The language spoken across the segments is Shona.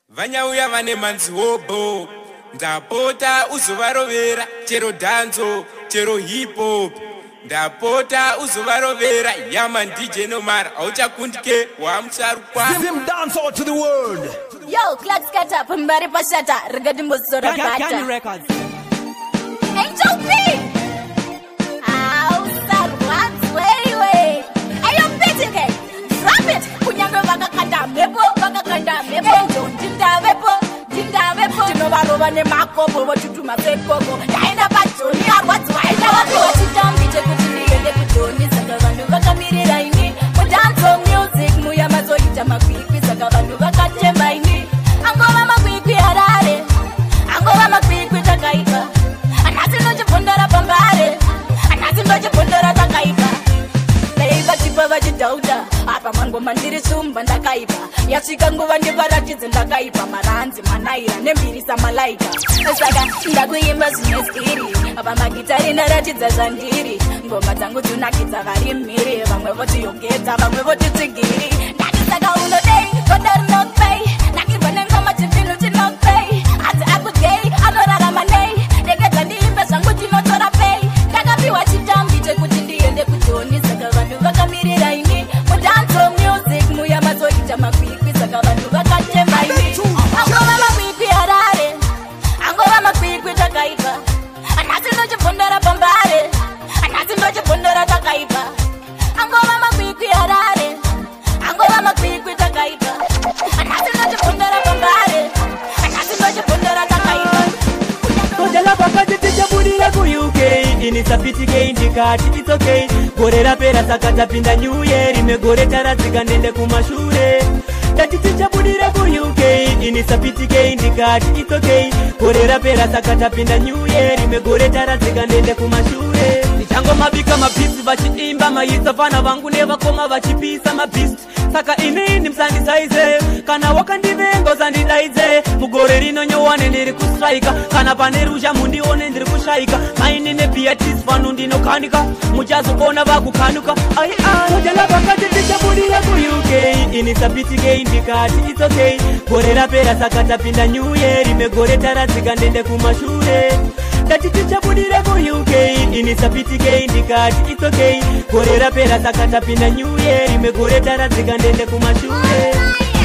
Vanyauya vane manzi hobo. Ndapota uzovarovera chero dhanzo, chero hip hop. Ndapota uzovarovera yama DJ Nomara hauchakundike wamusharukwa. Zim dancehall to the world. Yo, Clark Scatter, pambari pashata, regati mbosora bata. Records. Angel P! Ausarwadzwewe. Ayo PTK, drop it! Kunyangwe vakakanda mhepo, vakakanda mhepo. Angel, ndindavepo, ndindavepo. Tinovarova nemakopo, votutuma sekoko. Ndaenda pajoni, arwadziwa, ndawapiwa chitambi chekuti ndiende kujoni. Saka vanhu vakamirira ini. Mudanzo music, muya mazoita makwikwi. Saka vanhu vakatemba ini. Angova makwikwi Harare, angova makwikwi takaipa. Nhasi ndochibvondora pambare, nhasi ndochibvondora takaipa. Dai vachipa vachidhauta apa mangoma ndiri shumba ndakaipa. Yasvika nguva ndivaratidze ndakaipa. Maranzi manaira nembirisa malaika. Saka ndakuimba zvine skiri apa magitari ndaratidza zvandiri. Ngoma dzangu dzinakidza vari mhiri, vamwe votiyongedza, vamwe votitsigiri. Ndati saka unodei goda rinokupei, nakirwa nengoma chipinu chinokupei. Hadzi akugei anorarama nei, regedza ndiimbe zvangu tinotora pei. Ndakapiwa chitambi chekuti ndiende kujoni, saka vanhu vakamirira ini. Mudanzo music muya mazoita makwikwi, saka vanhu vakatemba ini. Angova makwikwi Harare, angova makwikwi takaipa. Nhasi ndochibvondora pambare, nhasi ndochibvondora takaipa. Angova makwikwi Harare, angova makwikwi takaipa. Nhasi ndochibvondora pambare, nhasi ndochibvondora takaipa. Kojala pakati tichabudira ku UK, ini sapitike ndikati it's okay. Gore rapera saka tapinda new year, rimwe gore taradzika ndende kumashure. Tati tichabudira ku UK, ini sapitike ndikati it's okay. Gore rapera saka tapinda new year, rimwe gore taradzika ndende kumashure. Ndichangomabika mapisi vachiimba maitsa, vana vangu nevakoma vachipisa mabhist. Saka inini musandisaize, kana wakandivenga usandidaidze. Mugore rino nyowane ndiri kustrika, kana pane ruzha mundione ndiri kushaika. Maini nebeatrice vanhu ndinokanika, muchazoona vakukanuka. Ai ai, kojala pakati tichabudira ku UK, ini sapitike ndikati it's okay. Gore rapera saka tapinda new year, rimwe gore taradzika ndende kumashure. Tati tichabudira ku UK, ini sapitike ndikati it's okay. Gore rapera saka tapinda new year, rimwe gore taradzika ndende kumashure.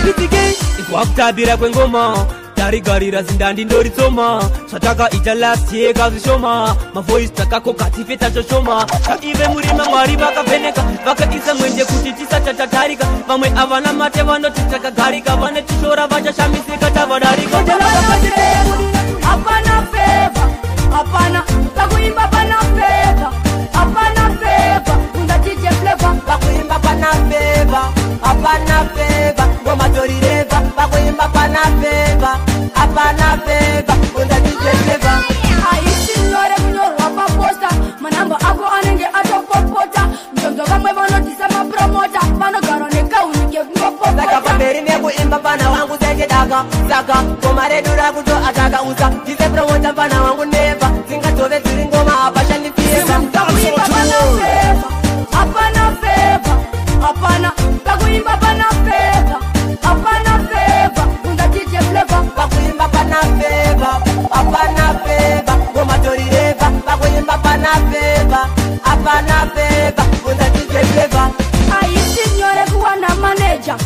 PTK ikwakutabira kwengoma, tarigarira zindandi ndoritsoma. Zvatakaita last year kazvishoma, mavoice takakoka tife tachoshoma. Taive murima Mwari vakavheneka, vakaisa mwenje kuti tisachatatarika. Vamwe avana mate vanoti takagarika, vane tishora vachashamisika tavadarika. Hapana favor, hapana pakuimba, pana favor, hapana favor. Unza DJ Flavor. Pakuimba pana favor, hapana favor. Ngoma torireva. Pakuimba pana favor, hapana favor. Unza DJ Flavor. Haisi nyore kunyorwa paposta, manamba ako anenge atopopota. Nzonzo vamwe vanotisa mapromota, vanogara nekauni Saka kekungopopota. pamberi nekuimba pana wangu sechidaka, saka ngoma redu rakuto ataka usa ndise promota pana wangu neva dzingatove dziri ngoma hapashandifiyeka. Zim dancehall Pakuimba to the pana world. favor, hapana favor, hapana pakuimba pana favor, hapana favor. Unza DJ Flavor. Pakuimba pana favor, hapana favor. Ngoma torireva. Pakuimba pana favor, hapana favor. Unza DJ Flavor. Haisi nyore kuwana maneja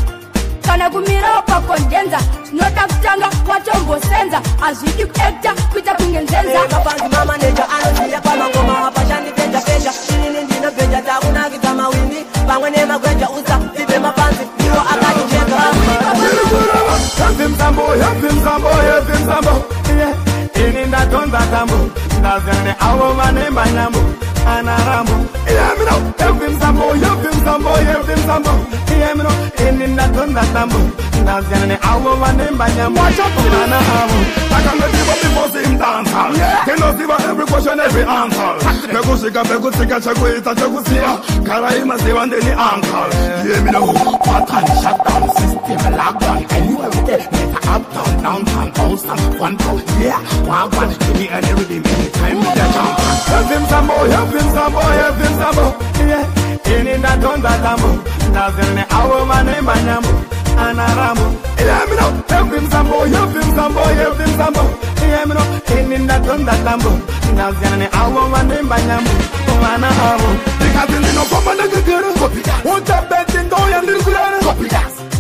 kana kumirawo pakondenza, zvinoda kutanga watombosenza, hazvidi kuekta kuita kunge nzenza. Mapanzi mamaneja anoziya pamangoma hapashandi peja peja, inini ndinobheja takunakidza mawindi pamwe nemagweja usa tipe mapanzi ndiwo akaticheka. Heavy mzambo, heavy mzambo, heavy mzambo. Yeah. Ini ndatonza tambo, ndazene avo vane nyambo, ana rambo. Yeah, me know. Heavy mzambo, heavy mzambo, heavy mzambo. Yeah, me know. Ini ndatonza tambo, ndazene avo vane nyambo, ana avo. Takangoziva before Zim dancehall. Tinoziva every question, every answer. Pekushika, pekutsika, chekuita, chekusiya. Karaima ziva ndini uncle. Yeah, me know. Pattern, shutdown, system, lockdown. Anywhere we there, better uptown, downtown, Boston, one go, yeah, wagwan. Give me any rhythm, anytime with the jump. Heavy mzambo, heavy mzambo, heavy mzambo. Yeah, ini ndatonza tambo, ndazene avo vane manyambo, ana rambo. Yeah, me know. Heavy mzambo, Ini ndatonda tambo ndaziyana neavo vanoimba nyambo vana avo ndikati ndinofamba ndakagara uchabeti ndouya ndiri kurara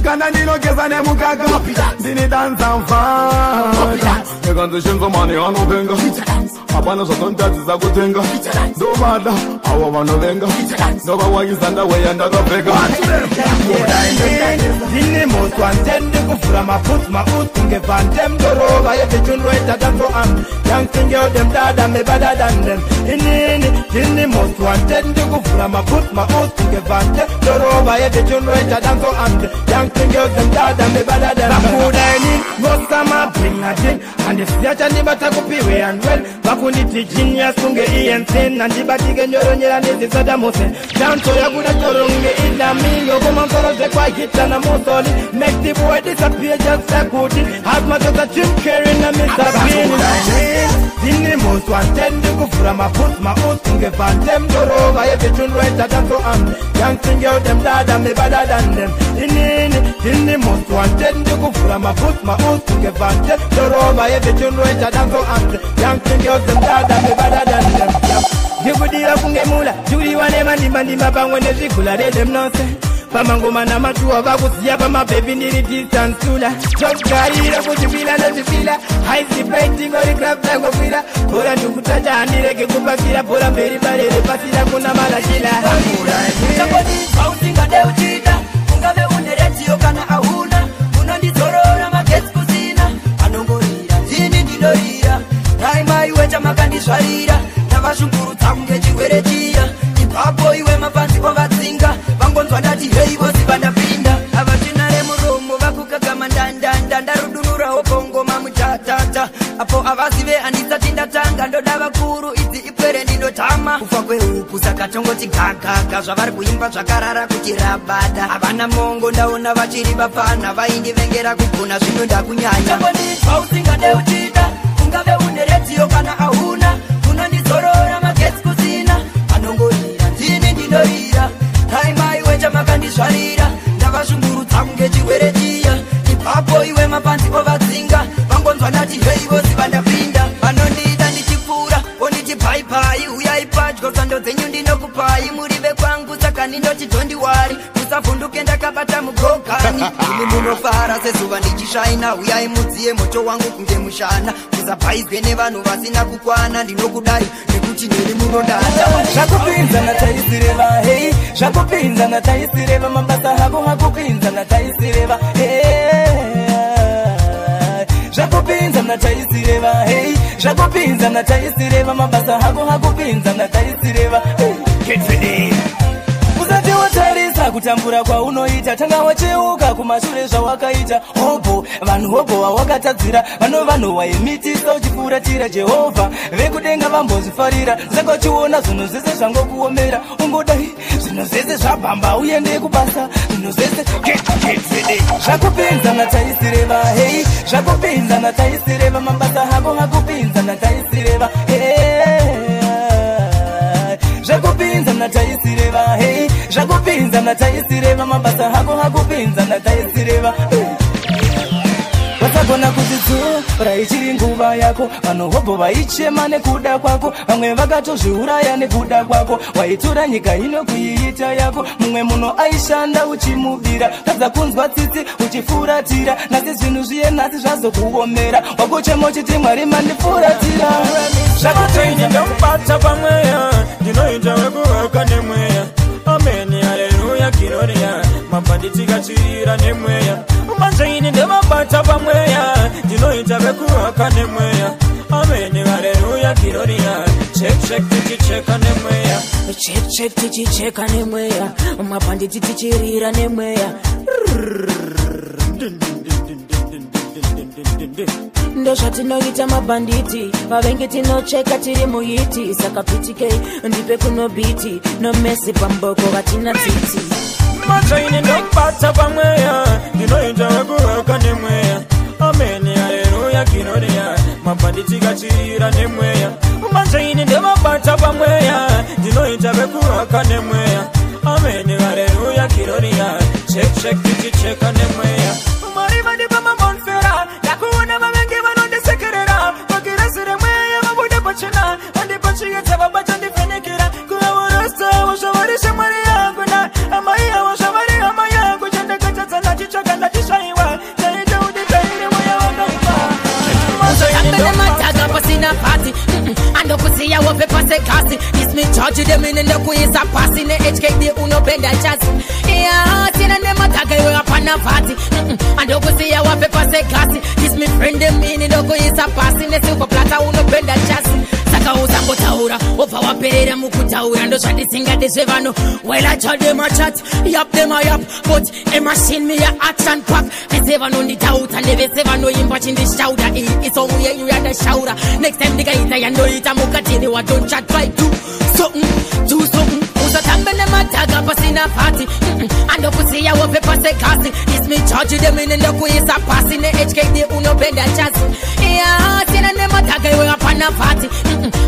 kana ndinogeza nemukaka ndini danza mfana ndikanzishinzomani anopenga hapana zvazonditadzisa kutenga ndovada avo vanovenga ndovawayisa ndaweya ndakapfeka ndini moswa ntendi kuvhura maputsi mauti kunge vande mdorova yevechunroita danzo am young them dada me better than them. Inini ndini moswa ntendi kuvhura maputsi mauti kunge vande mdorova yevechunroita danzo am young them dada me better than them. Vakuda inini ngosamabhingadini handisiya chandibata kupiwe and well vakunditi genius kunge ENC handibatike nyoronyera nezisadamusen danso yakuda choronge idamino kumansoro zvekwahita namusoli make the boy disappear just like Houdini have my daughter Jim Carrey na Mr. Bean. Ndini moswa ntendi kuvhura maputsi mauti kunge vande mdorova yevechunroita danso am young them dada me better than them. Inini ndini moswa ntendi kuvhura maputsi mauti kunge vande mdorova yevechunroita danso am young them dada me better than them. Ndikudira kunge mula ndikuriwa nemandimandima pamwe nezvigula redem nonse pamangoma namatuwa vakuziya pamabhebhi ndiri distance tula togarira kuzvipila nezvipila haisipaintingorigraftangokwira bhora ndikutacha handirege kupakira bhora mberi barere pasira kuna malachila chakondibva usingade uchida ungave une redhiyo kana hauna unondizorora magetsi kusina anongorira ndini ndinorira dai maiwe chamakandizvarira ndavashungurudza kunge chirwere chiya ipapo iwe mapanzi ovatsinga vangonzwa ndati hei voziva ndapinda havachina remuromo vakukagama ndandanda ndarudunurawo bongoma mutatata apo havazive handisati ndatanga ndoda vakuru idzi ipwere ndinotama kufa kwehuku saka tongoti gagaga zvavari kuimba zvakarara kuti rabada havana mongo ndaona vachiri vapfana vaindivengera kugona zvino ndakunyanya chakondibva usingade uchida ungave une redhiyo kana hauna unondizorora magetsi kusina anongorira ndini ndinorira dai maiwe chamakandizvarira ndavashungurudza kunge chirwere chiya ipapo iwe mapanzi ovatsinga vangonzwa ndati hei voziva ndapinda vanondida ndichipfuura vonditi bhaibai uyai padyo sando dzenyu ndinokupai muri vekwangu saka ndinoti tondiwari musavhunduke ndakabata mugogani imi munofara sezuva ndichishaina uyai mudziye moto wangu kunge mushana musabhaizwe nevanhu vasina kukwana ndinokudai nekuti neni munodada zvakupinzana taisireva hei zvakupinzana taisireva mabasa hako hakupinzana taisireva zvakupinzana taisireva hei zvakupinzana taisireva mabasa hako hakupinzana taisireva. Get ready. Usati watarisa kutambura kwaunoita tanga wacheuka kumashure zvawakaita hobho vanhu hobho vawakatadzira vano vanhu waimitisa uchifuratira Jehovha vekudenga vambozvifarira saka uchiona zvinhu zvese zvangokuomera ungodai zvinhu zvese zvabhamba uende kubasa zvinhu zvese zvakupinzana taisireva hei zvakupinzana taisireva mabasa hako hakupinzana taisireva zvakupinzana taisireva hei zvakupinzana taisireva mabasa hako hakupinzana taisireva. Vasagona kuzvidzora ichiri nguva yako vanhu hobho vaichema nekuda kwako vamwe vakatozviuraya nekuda kwako waitora nyika ino kuiita yako mumwe munhu aishanda uchimubira tadza kunzwa tsitsi uchifuratira nhasi zvinhu zviye nhasi zvazokuomera wakuchema uchiti Mwari mandifuratira zvakutini ndokubata pamweya ndinoita wekuvaka nemweya ameni haleluya gloria mabhanditikachirira nemweya manjaini ndemabata pamweya ndinoita vekuvaka nemweya ameni haleluya gloria check check tichicheka nemweya check check tichicheka nemweya mabhanditi tichirira nemweya ndozvatinoita mabhanditi vavengi tinocheka tiri muhiti saka PTK ndipe kuno biti nomesi pamboko vatina tsitsi manjaini ndokubata pamweya ndinoita wekuvaka nemweya ameni haleluya gloria mabhanditikachirira nemweya manjaini ndemabata pamweya ndinoita vekuvaka nemweya ameni haleluya gloria check check tichicheka nemweya Mwari vandipa mamonfera ndakuona vavengi vanondisekerera vakirasire mweya. Tisazachishaiwa chaita kuti taire mweya wakaipa. Usatambe nemadhaga pasina pati, andokusiya wobve pasekasi. This me charge them in ndokuisa pasi ne-HKD unopenda chasi. Yeah, sina nemadhaga iwe hapana vati, andokusiya wabve pasekasi. This me friend them in ndokuisa pasi nesilver platter unopenda chasi. Saka usambotaura wobva waperera mukutaura, ndozvandisingade zvevanhu. Well, I tell them a chat, yap them a yap, but a machine me a action pack. Vese vanonditauta nevese vanoimba chindishauda, iyi isong yenyu yandashaura. Next time ndikaita yandoita mukatini wa don't chat try do something, do something. Usatambe nemadhaga pasina pati, andokusiya wobve pasekasi. This me charge them in ndokuisa pasi ne-HKD unopenda chasi. Yeah, sina nemadhaga iwe hapana vati,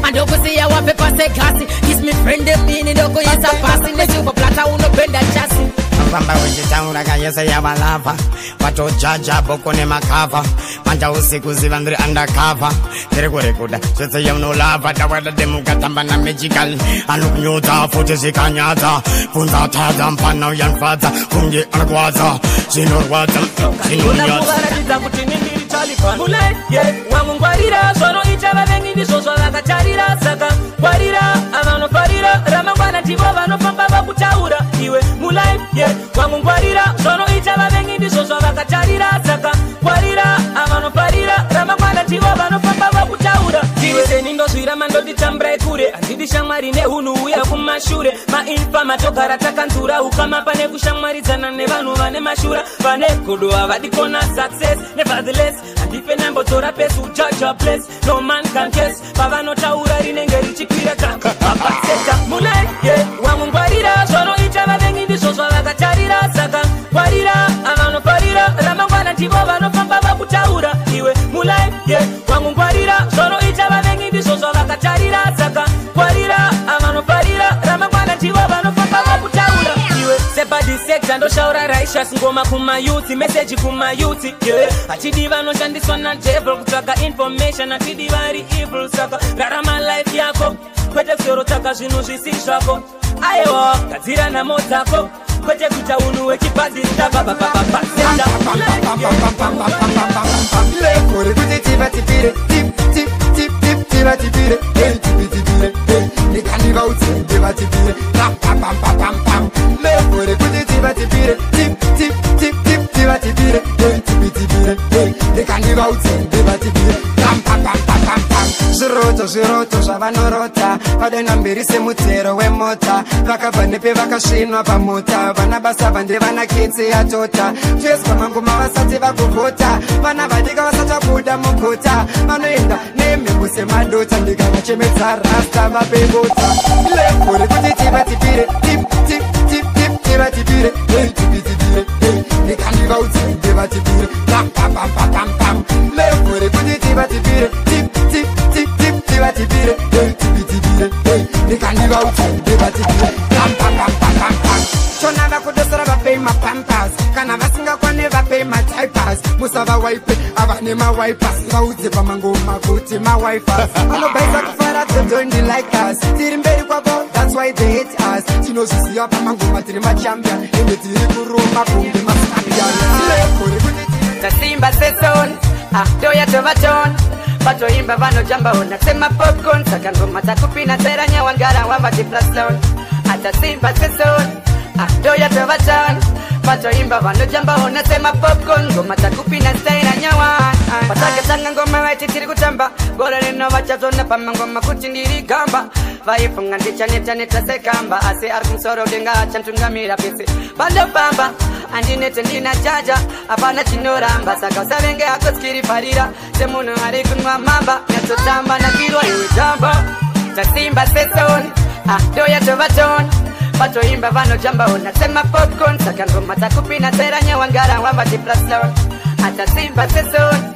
andokusiya wabve pasekasi. This me friend them in ndokuisa pasi nesilver platter unopenda chasi. Famba uchitaura kayese yavalava, vatojaja boko nemakava. Manja usiku ziva ndiri undercover, ndiri kurekuda zvese yaunolava. Dawada demukatamba namagical, anokunyudza futi zvikanyadza. Bvunza tadza mfana uyanifadza, kunge anokwadza zvinorwadza zvinonyadza. Kuvaratidza kuti nindiri Taliban mulife, yeah. Wangungwarira zvanoita vavengi ndizvo zvavakatarira. Saka ngwarira avanofarira, ramangwana ndivo vanofamba vakutaura. Iwe mulife, yeah. Wangungwarira zvanoita vavengi ndizvo zvavakatarira. Saka ngwarira avanofarira, ramangwana ndivo vanofamba vakutaura. Iwe seni ndozvira mandotitambura kure, handidi shamwari nehunhu uya kumashure. Mainfama togara takanzura ukama pane kushamwaridzana nevanhu vane mashura. Vane godo havadi kuona success, nevertheless handife nambotora pesi. Judge a place no man can guess, pavanotaura rinenge richikwira kapapaseta. Mulife, yeah. Wangungwarira zvanoita vavengi ndizvo zvavakatarira. Saka ngwarira avanofarira, ramangwana ndivo vanofamba vakutaura. Iwe mulife, yeah. Wangungwarira zvanoita vavengi ndizvo zvavakatarira. Saka ngwarira avanofarira, ramangwana ndivo vanofamba vakutaura. Iwe sebadi sector ndoshaura righteous ngoma kumayouth, message kumayouth, yeah. Hatidi vanoshandiswa nadevil kutsvaka information, hatidi vari evil. Saka rarama life yako kwete kusorotsvaka zvinhu zvisi zvako. Aiwa, gadzira nhamo dzako kwete kuita unhu wechibhadhista bababababasenda. Lekore kuti tivatipire tip tip tip tip tivatipire, hey tipitipire, hey ndikandivaudze vatipire pam pam pam pam pam pam. Lekore kuti tivatipire tip tip tip tip tivatipire, hey tipitipire, hey ndikandivaudze vatipire pam pam pam pam pam pam. Zviroto zviroto zvavanorota, vadena mberi semutsero wemota. Vakabva nepe vakasvinwa pamota, vana basa vande vana kitsi yatota. Tweswa mangoma vasati vakuvhota, vana vadika vasachabuda muguta. Vanoenda nemhepo semadota, ndikavachemedza rasta vapebota. Lekore kuti tivatipire tip tip tip tip tivatipire, hey tipitipire, hey ndikandivaudze vatipire pam pam pam pam pam pam. Lekore kuti tivatipire tip tip tip tip tivatipire, hey tipitipire, hey ndikandivaudze vatipire pam pam pam pam pam pam. Chona vakudosera vapei mapampas, kana vasingakwane vapei madiapers. Musavawaipe ava nemawipers, vaudze pamangoma kuti mawifers. Vanobaisa kufara they don't like us, tiri mberi kwavo that's why they hate us. Tinozviziva pamangoma tiri machampion, ende tiri kuruma kunge mascampion. Lekore kuti Tasimba seson, ndoya tovaton. Vatoimba vanojamba unasema popcorn. Saka ngoma takupina tera nyawangara wavati plus. Atasimba seson, ndoya tovaton. Vatoimba vanojamba unasema popcorn. Ngoma takupina tera nyawan. Vatakatanga ngoma vaiti tiri kutamba, gore rino vachazona pamangoma kuti ndiri gamba. Vaifunga ndichaneta sekamba, asi ari kumusoro denga achantungamira pese vandofamba. Andinete ndina jaja, hapana chinoramba. Saka usavenge hako tsikirifarira semunhu ari kunwa mamba. Nyatsotamba nakirwa iwe jamba. Tasimba seson, ndoya tovaton. Vatoimba vanojamba unasema popcorn. Saka ngoma takupina tera nyawangara wavati plus. Atasimba seson,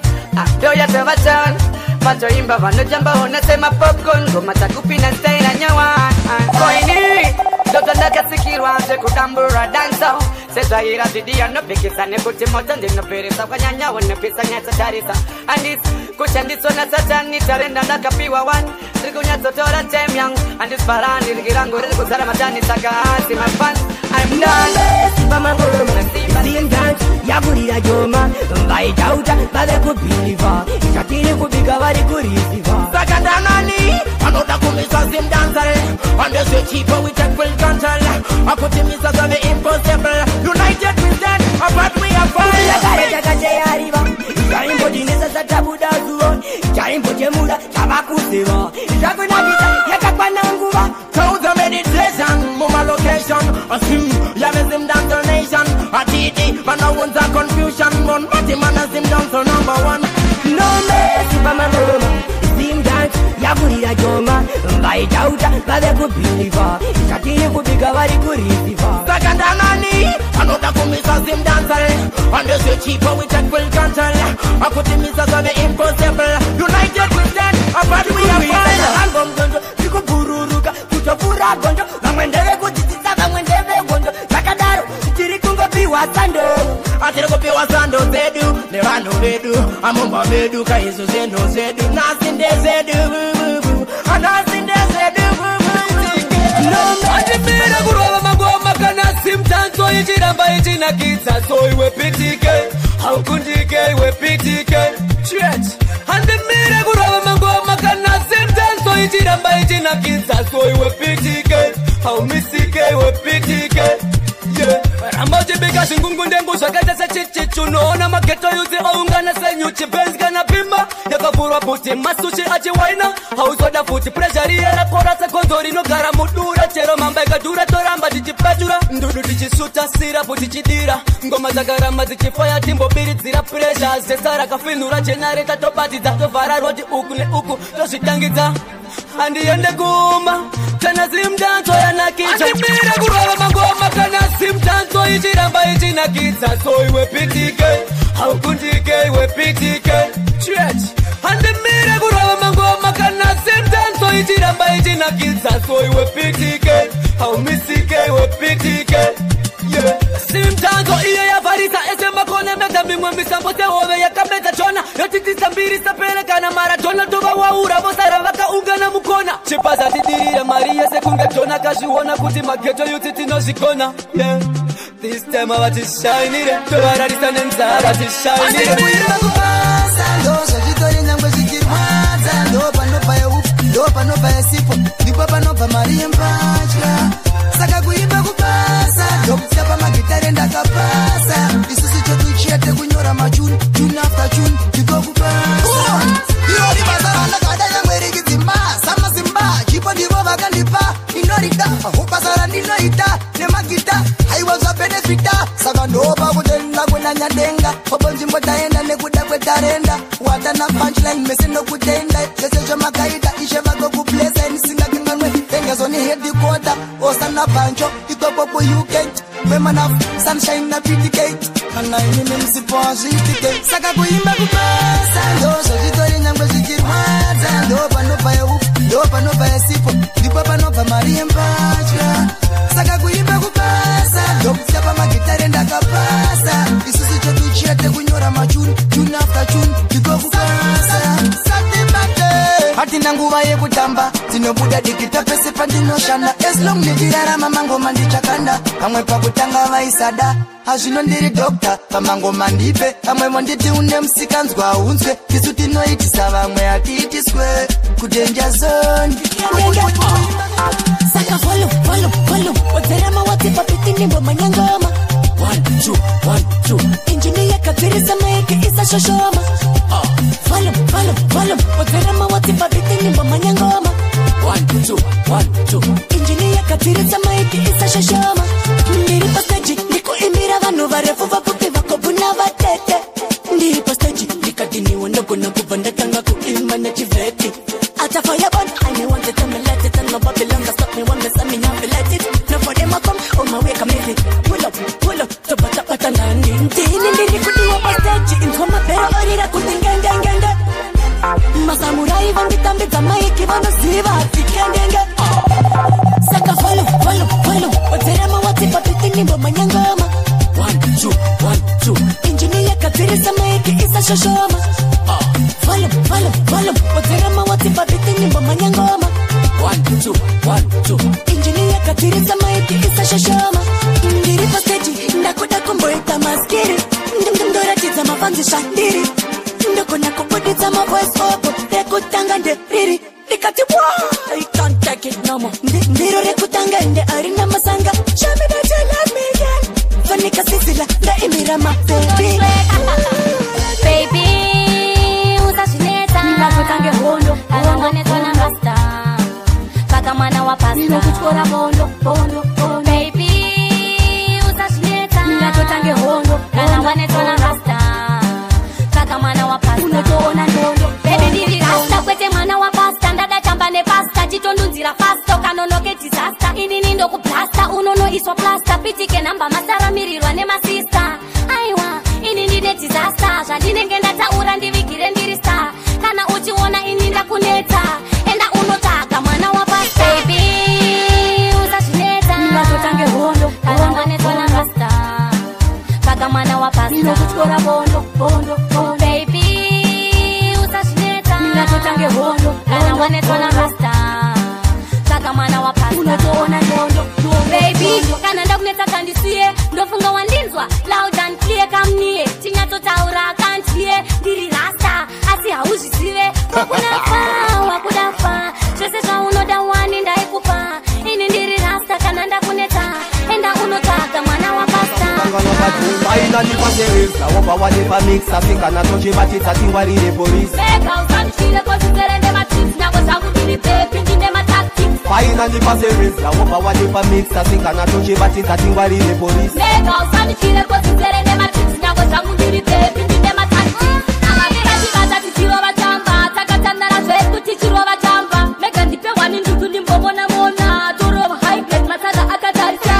ndoya tovaton. Vatoimba vanojamba unasema popcorn. Ngoma takupina tera nyawan. Koini ndoto ndakasikirwa zvekudambura dansa. Sezvaira zvidiya nopikisa nekuti moto ndinoperesa kwanyanya unopisa nyatsotarisa. Handisi kushandiswa nasatani, tarenda ndakapiwa one. Ndiri kunyatsotora time yangu, handisi parani riki rangu riri kuzara matani. Saka asi mafans I'm done. Pamangoma Zimdance yakurira joma vaitauta vave kubhilivha chatiri kubika vari kurisivha. Saka ndanani vanoda kumisa Zimdancehall andezvechipo we take full control akutimisa zvave impossible. United we stand, apart we are fine. Kare takacheyariva chaimbodinesa satabuda zuva chaimbochemura chavakuziva zvakunakisa yakakwana nguva. Told meditation muma location asim yave Zimdancehall nation atiti vanounza confusion mon matimana Zimdancehall number one. No mercy pamangoma Zimdance yakurira joma vaitauta vave kubhilivha chatiri kubika vari kurisivha. Saka ndanani vanoda kumisa Zimdancehall andezvechipo we take full control akutimisa zvave impossible. United we stand, apart we are fine. Angomgondo tikubhururuka kutopfuura gondo vamwe ndevekudzidzisa vamwe ndevegondo zvakadaro tiri kungopiwa sando. Atiri kupiwa sando dzedu nevanhu vedu amumba vedu kaizvo zvinhu zvedu nhasi ndezvedu nhasi ndezvedu. Andimire kurova mangoma kana Zimdancehall ichiramba ichinakidza so iwe PTK haukundike iwe PTK church. Andimire kurova mangoma kana Zimdancehall ichiramba ichinakidza so iwe PTK haumisike iwe PTK. Yeah. Ramba uchibika zvingungu ndengu zvakaita sechichichu unoona mageto yuzi oungana senyuchi Benz kana bhima yakavhurwa bhuti masuchi achiwaina hauzoda futi pressure riye rakora segonzo rinogara mudura chero mamba ikadhura toramba tichipachura ndudu tichisuta sirapu tichidira ngoma dzakaramba dzichifaya timbobiridzira pressure zesa rakafinhura jenareta tobatidza tovhara roti uku neuku tozvitangidza andiende kuma kana Zimdancehall yanakidza. Andimire kurova mangoma kana Zimdancehall ichiramba ichinakidza so iwe PTK haukundike iwe PTK church. Andimire kurova mangoma kana Zimdancehall ichiramba ichinakidza so iwe PTK haumisike iwe PTK. Yeah. Zimdancehall iyo yavharisa ese makona meda mimwe misambo sehove yakamedza chona yotitisa mbiri sapere kana Maradona tova waura vosara vakaungana mukona chipaza tidirira mari yese kunge Jona kazviona kuti mageto yuti tinozvikona. Yeah. This time avatishainire tovararisa nenzara tishainire. Kupasa ndozvachitori nyangwe zvichirwadza ndo panobva yeufu ndo panobva yesipo ndipo panobva mari yembatya. Saka kuimba kupasa ndokutsiya pamagitare ndakapasa isusu chedu chete kunyora machuni tune after tune ndiko kupasa. Irori basa randakada nyangwe rikidzimba samasimba chipo ndivo vakandipa inorida basa randinoita nemagita haiwa zvabenefita. Saka ndopa kutenda kuna nyadenga popo nzvimbo taenda nekuda kwetarenda watana punchline mese nokutenda zvese zvamakaita ishe vagokublesa inisingakanganwe tengezoni hedikota osana banjo ikoko kuUK wemanafu sunshine na PTK kana inini musipo hazviitike. Saka kuimba kupasa ndozvazvitori nyangwe zvichirwadza ndo panobva yeufu ndo panobva yesipo ndipo panobva mari yembatya. Saka kuimba kupasa ndokutsiya pamagitare ndakapasa isusu chedu chete kunyora machuni tune after tune ndiko kupasa. Hatina nguva yekutamba dzinobuda dikita pese pandinoshanda as long ndichirarama mangoma ndichakanda pamwe pakutanga vaisada hazvino ndiri doctor pamangoma ndipe pamwe monditi une musikanzwa unzwe tisu tinoitisa vamwe hatiitiswe kudanger zone. Saka volume volume volume wadzerama watsipa pitinimbo manyangoma 1 2 1 2 injini yakabvirisa maiki isashoshoma. Volume volume volume wadzerama watsipa pitinimbo manyangoma 1 2 1 2 injini yakabvirisa maiki isashoshoma. Ndiri pasteji ndikuimbira vanhu varefu vapfupi vakobvuna vatete. Ndiri pasteji ndikadiniwa ndogona kubva ndatanga kuimba nechivheti. Ata fire burn, I may want it, tell me let it, and no Babylon can stop me when me say me not feel let it. No for them I come, on my way come easy. Pull up, to bata bata nani. Ndini ndini kudiwa pa stage, inzwa mapero orira kuti ngenge ngenge. Masamurai vanditambidza maiki vanoziva tikengenge. Saka volume volume volume, wadzerama watsipa pitinimbo manyangoma 1 2 1 2 injini yakabvirisa maiki isashoshoma. Volume volume volume wadzerama watsipa pitinimbo manyangoma 1 2 1 2 injini Saka tirisa mic isashoshoma. Ndiri pastage ndakuda kumboita maskiri. Ndoratidza mafanzi zvandiri. Ndogona kubuditsa mavoice opo rekutanga nderiri. Ndikati wa I can't take it no more. Ndiro rekutanga ende arina masanga. Show me that you love me girl. Fanika sizila ndaimbira ma baby. Baby, usazvinetsa. Ndatotange hondo. Akangonetswa narasta. Tsvaga mwana wapasta. Ndinokutyora bondo, bondo, bondo. Baby, usazvinetsa. Ndatotange hondo. Kana wanetswa narasta. Tsvaga mwana wapasta. Unotoona ndondo. Baby, ndiri rasta kwete mwana wapasta. Ndadachamba nepasta chitondunzira fasta. Ukanonoke disaster. Inini ndokublasta unonoiswa plasta. Pitike namba masaramirirwa nemasista. Aiwa, ini ndine disaster. Zvandinenge ndataura ndivigire ndiri star. Kana uchiona ini ndakunetsa, enda unotsvaga mwana wapasta. Baby, usazvinetsa. Ndatotange hondo. Kana wanetswa narasta. Tsvaga mwana wapasta. Ndinokutyora bondo, bondo, bondo. Baby, usazvinetsa. Ndatotange hondo. Kana wanetswa narasta. Tsvaga mwana wapasta. Unotoona ndondo. Baby, kana ndakunetsa kandisiye. Ndofunga wandinzwa loud and clear kamniye. Tinyatsotaura can't hear. Ndiri rasta asi hauzvizive. Wakuda wakuda zvese zvaunoda wani ndaikupa. Ini ndiri rasta kana ndakunetsa, enda unotsvaga mwana wapasta. Ainanipaseresa wobva wanepa mixa sikana tochibatidza tingwarire polisi. Mega usandishire kozizere nematricks. Nyango zvangu ndiri baby ndine matactics. Ainanipaseresa wobva wanepa mixa sikana tochibatidza tingwarire polisi. Mega usandishire kozizere nematricks. Nyango zvangu ndiri baby ndine matactics. Akavira tichirova chamba. Takatandara zvedu tichirova chamba. Mega ndipe wani ndutu ndimbomona mona. Torova high grade matsaga akatarisa.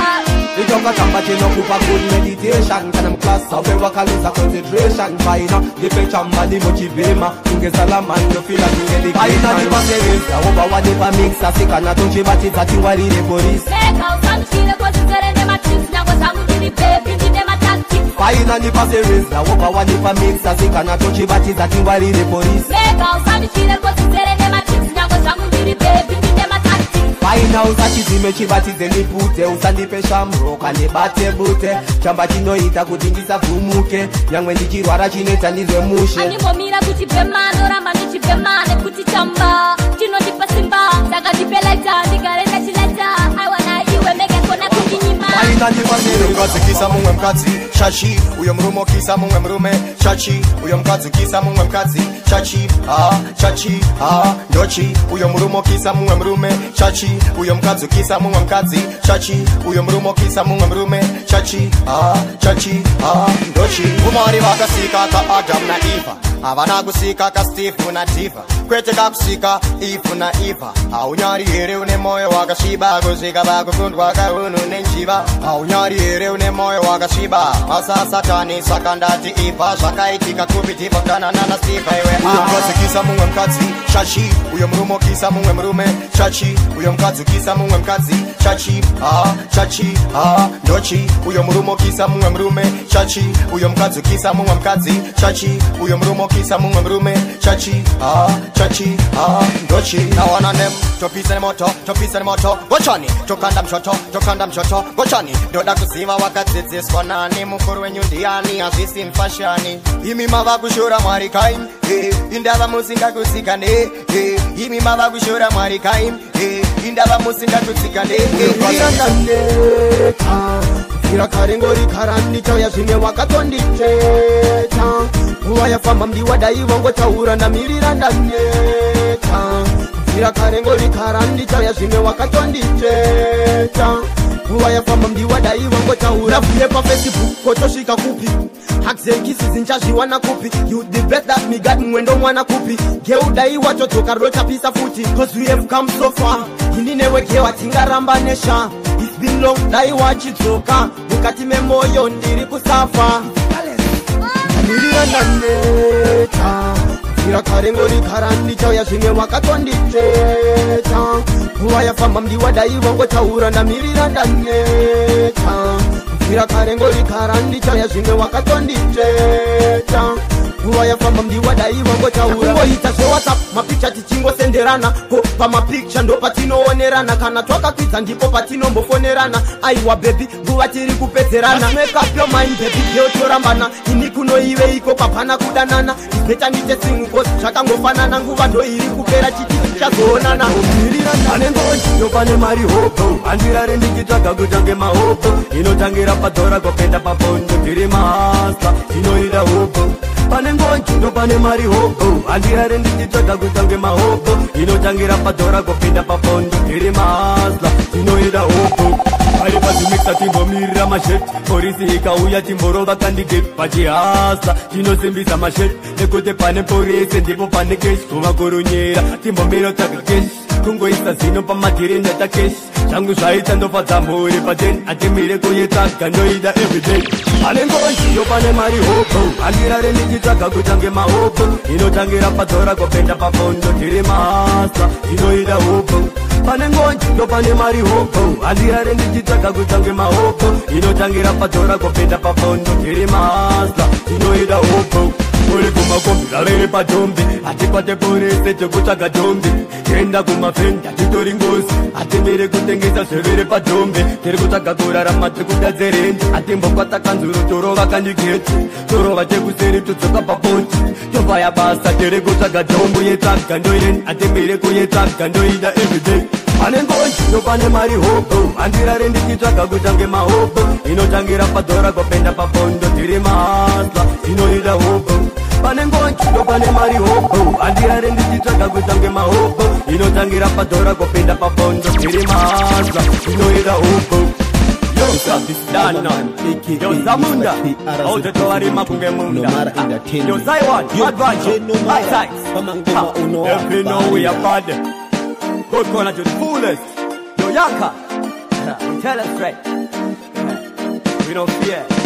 Itonga chamba chinokupa good meditation. Kana muklasa upe wakaluza concentration. Faina ndipe chamba ndimochivhema. Kunge salama ndofila kunge ndikina. Ainanipaseresa wobva wanepa mixa sikana tochibatidza tingwarire polisi. Mega usandishire kozizere nematricks. Nyango zvangu ndiri baby ndine matactics. Ainanipaseresa wobva wanepa mixa sikana tochibatidza tingwarire polisi. Mega usandishire kozizere nematricks. Nyango zvangu ndiri baby ndine matactics. Faina usachizime chibatidze ndipute. Usandipe shamro kandibate bute. Chamba chinoita kuti ndisavhumuke. Nyangwe ndichirwara chinoita ndizwe mushe. Andimbomira kuchibhema ndoramba ndichibhema nekuti chamba chinondipa simba. Saka ndipe laita ndigare ndachilaita. Aiwana iwe mega kona kundinyima. Mukadzi kisa mumwe mukadzi chachi. Uyo murume okisa mumwe murume chachi. Uyo mukadzi ukisa mumwe mukadzi chachi. Ah chachi ah ndochi. Uyo murume okisa mumwe murume chachi. Uyo mukadzi ukisa mumwe mukadzi chachi. Uyo murume okisa mumwe murume chachi. Ah chachi ah ndochi. Umwari vakasika ka Adam na Eva. Havana kusika ka Steve na Diva. Kwete kakusika Eve na Eva. Haunyari here une moyo wakasviba. Kusvika pakukundwa kaunhu nenjiva. Haunyari here une moyo wakasviba. Masa satani saka ndati ibva. Zvakaitika kupi Diva kana nana Steve iwe. Uyo mukadzi kisa mumwe mukadzi chachi. Uyo murume okisa mumwe murume chachi. Uyo mukadzi ukisa mumwe mukadzi chachi. Ah chachi ah ndochi. Uyo murume okisa mumwe murume chachi. Uyo mukadzi ukisa mumwe mukadzi chachi. Uyo murume okisa mumwe murume chachi. Ah chachi ah ndochi. Nawana nem topisa nemoto topisa nemoto gochani. Tokanda mshoto tokanda mshoto gochani. Ndoda kuziva wakadzidziswa nani. Mukuru wenyu ndiani hazvisi mfashani. Imi mava kushora Mwari kai. Indava musingakutsikane. Imi mava kushora Mwari kai. Indava musingakutsikane. Kubvira kare ngori karandichauya zvimwe wakatondicheta. Nguva yafamba mdiwadai wangotaura ndamirira ndaneta. Kubvira kare ngori karandichauya zvimwe wakatondicheta. Nguva yafamba mdiwadai wangotaura. Ndavuye paFacebook kotosvika kupi. Hugs and kisses nchazviwana kupi. You the best that me got mwendo mwana kupi. Geudai watodzoka rochapisa futi. Cause we have come so far. Ini newe gewa tingaramba nesha. It's been long dai wachidzoka. Mukati memoyo ndiri kusafa. Ndamirira ndaneta. Kubvira kare ngori karandichauya zvimwe wakatondicheta. Nguva yafamba mdiwadai wangotaura ndamirira ndaneta. Kubvira kare ngori karandichauya zvimwe wakatondicheta. Nguva Nguva yafamba mdiwadai vangotaura. Kungoita zveWhatsApp mapicha tichingosenderana. Ko pamapicha ndo patinoonerana. Kana twakakwidza ndipo patinombofonerana. Aiwa baby nguva tiri kupedzerana. Make up your mind baby girl torambana. Ini kunoive iko papana kudanana. Better ndite single cause zvakangofanana. Nguva ndo iri kupera chiti tichazoonana. Pane ngozi ndopane mari hopo. Handirare ndichitsvaga kutange mahopo. Inotangira padhora kupinda papondo. Tiri mahasa tinoida hopo. Pane ngozi ndopane mari hopo. Handirare ndichitsvaga kutange mahopo. Inotangira padhora kupinda papondo. Tiri mahasa tinoida hopo. Pari pazimixa timbomirira masheti. Porisi ikauya timborova candidate pachihasa. Tinosimbisa masheti nekuti pane porisi ndipo pane keshi. Kuvakurunyira timbomira tsvaga keshi. Kungoisa zino pamadhiri ndaita keshi. Zvangu zvaita ndofadza mhuri pateni. Atimire kuitsvaga ndoida everyday. Pane ngozi ndopane mari hopo. Handirare ndichitsvaga kutange mahopo. Inotangira padhora kupinda papondo. Tiri mahasa tinoida hopo. Pane ngozi ndopane mari hopo. Handirare ndichitsvaga kutange mahopo. Inotangira padhora kupinda papondo. Tiri mahasa tinoida hopo. Uri kumakombi ravere padhombi. Hatikwate porese tekutsvaga dhombi. Tienda kumafenda titori ngozi. Hatimire kutengesa zvevere padhombi. Tiri kutsvaga kurarama tiri kuda dzerendi. Hatimbokwata kanzuro torova kandigeti. Torova chekuseri todzoka papoti. Tobaya basa tiri kutsvaga dhombi. Yetsvaga ndoireni. Hatimire kuyetsvaga ndoida everyday. Pane ngozi ndopane mari hopo. Handirare ndichitsvaga kutange mahopo. Inotangira padhora kupinda papondo. Tiri mahasa tinoida hopo. Pane ngozi ndopane mari hopo. Handirare ndichitsvaga kutange mahopo. Inotangira padhora kupinda papondo. Tiri mahasa tinoida hopo. Yo Zamunda, autotovarima kunge munda. Yo Zaiwan, Advancho, Every know we are bad. Good corner to the fullest. Yo Yaka, we tell us straight. We don't fear.